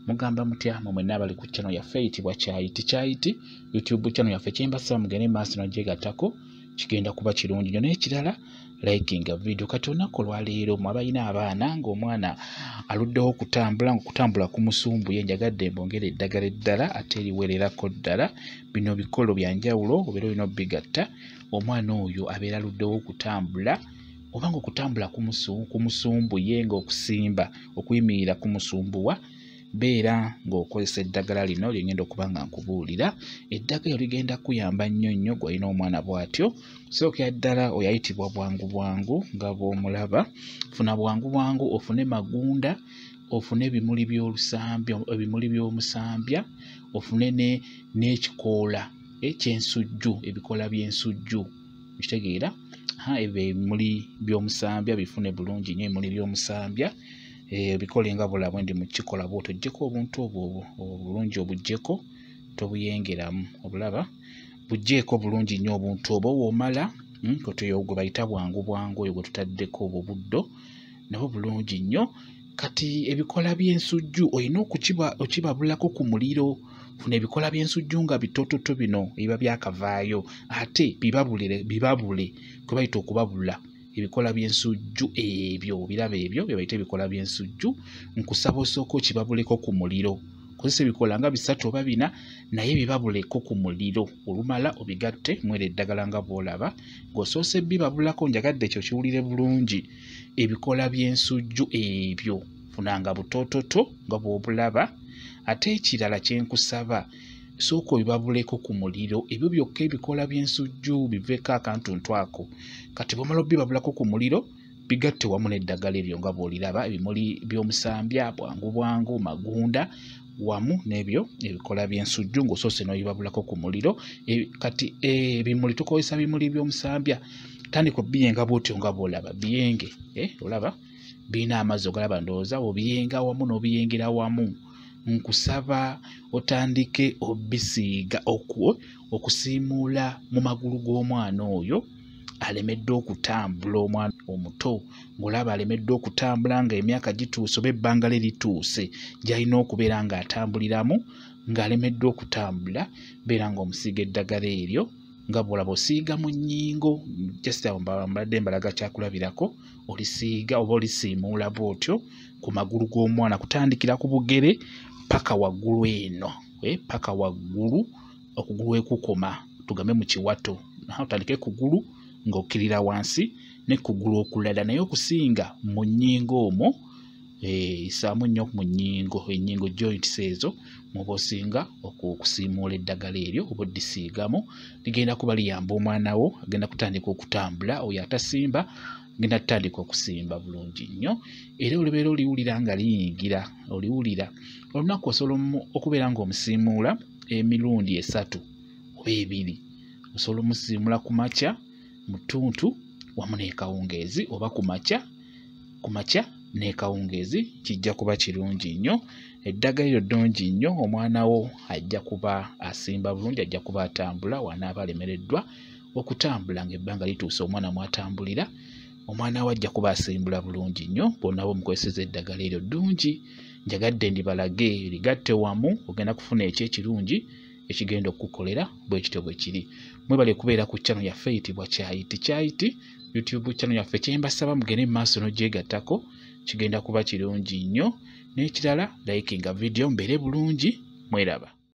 Mugamba mutya mwe mwenna abali ku channel yaffe eyitibwa Kyayiti Kyayiti YouTube channel yaffe? Kyembasaba mugende maaso n'ogyegattako, kigenda kuba kirungi nnyo. N'ekirala, likinga video. Kati olunaku olwaleero mwe abalina abaana ng'omwana aluddewo okutambula, ng'okutambula kumusumbuye, njagadde mbongere eddagala eddala ate eriwererako ddala. Bino bikolo bya njawulo, obeera olina obigatta. Omwana oyo abeera aluddewo okutambula oba ng'okutambula kumusumbuye, ng'okusimba okuyimirira kumusumbuwa, beera ng'okozesa eddagala lino lye ngenda okuba nga nkubuulira. Eddagala eryo ligenda kuyamba nnyo nnyo gw'olina omwana bw'atyo. Sookera ddala oyo ayitibwa bwangu bwangu nga bw'omulaba. Funa bwangu bwangu, ofune magunda, ofune ebimuli by'olusambya, ebimuli by'omusambya, ofune n'ekikoola eky'ensujju, ebikoola by'ensujju, okitegeera? Ebyo ebimuli by'omusambya bifune bulungi nnyo. Ebimuli by'omusambya bikole nga bulaba bwe ndi mu kikola bw'otyo. Oggyeko obuntu obwo obulungi, obuggyeko, tobuyengeramu, obulaba? Buggyeeko bulungi nnyo obuntu obwo. Bw'omala oyo gwe bayita bwangu bwangu, oyo gwe tutaddeko obwo buddo nabwo bulungi nnyo. Kati ebikola by'ensujju olina okibabulako ku muliro. Funa ebikola by'ensujju nga bitoototo bino ebiba byakavaayo, ate bibabule, kwe bayita okubabula ebikola by'ensujju ebyo. Obiraba ebyo bye bayita ebikola by'ensujju. Nkusaba osooke okibabuleko ku muliro. Kozesa ebikola nga 3 oba 4, naye bibabuleko ku muliro. Olumala obigatte mwere eddagala nga bw'olaba. Ng'osoose bibabulako, njagadde ekyo kiwulire bulungi. Ebikola by'ensujju ebyo funanga butoototo nga bw'obulaba. Ate ekirala kye nkusaba, sooka obibabuleko ku muliro. Ebyo byokka ebikola by'ensujju biveeko akantuntu ako. Kati bw'omala obibabulako ku muliro, bigatte wamu n'eddagala eryo nga bw'oliraba, ebimuli by'omusambya, bwangu bwangu, magunda, wamu n'ebyo ebikola by'ensujju ng'osoose n'obibabulako ku muliro. Kati ebimuli tukozesa bimuli by'omusambya, tandika obiyenga bw'otyo nga bw'olaba, biyenge. Olaba birina amazzi, ogalaba ndowooza, obiyenga wamu n'obiyengera wamu. Nkusaba otandike obisiiga okusiimuula mu magulu g'omwana oyo alemedde okutambula, omwana omuto ng'olaba alemedde okutambula ng'emyaka gituuse oba ebbanga lye lituuse gy'alina okubeera ng'atambuliramu, ng'alemedde okutambula, beera ng'omusiiga eddagala eryo nga bw'olaba. Osiiga mu nnyingo, just awo mbadde mbalaga kyakulabirako. Olisiiga oba olisiimuula bw'otyo ku magulu g'omwana, kutandikira ku bugere paka waggulu eno, paka waggulu okugulu ekukoma, tugambe mu kiwato. Otandike kugulu ng'okkirira wansi ne kugulu okulala, naye okusinga mu nnyingo omwo, isaamu nnyo mu nnyingo, ennyingo joints ezo mw'oba osinga okusiimuula eddagala eryo oba oddisiigamu. Ligenda kuba liyamba omwana wo, agenda kutandika okutambula. Oyo atasimba agenda kutandika okusimba bulungi nnyo. Era olibeera oliwulira nga liyingira, oliwulira olunaku. Osobola okubeera ng'omusiimuula emirundi 3 oba 2. Osobola omusiimuula ku makya, mu ttuntu wamu n'ekawungeezi, oba ku makya n'ekawungeezi, kijja kuba kirungi nnyo. Eddagala eryo ddungi nnyo, omwana wo ajja kuba asimba bulungi, ajja kuba atambula. Wanaaba alemereddwa okutambula ng'ebbanga lituuse omwana mw'atambulira, omwana we ajja kuba asimbula bulungi nnyo bw'onaaba omukozesezza eddagala eryo ddungi. Njagadde ndibalage, ligatte wamu, ogenda kufuna ekyo ekirungi ekigenda okukukolera. Bwe kityo bwe kiri. Mwebale kubeera ku channel yaffe eyitibwa Kyayiti Kyayiti YouTube channel yaffe. Kye mbasaba mugende mu maaso n'ogyegattako, kigenda kuba kirungi nnyo. N'ekirala, likinga video, mbeere bulungi, mweraba.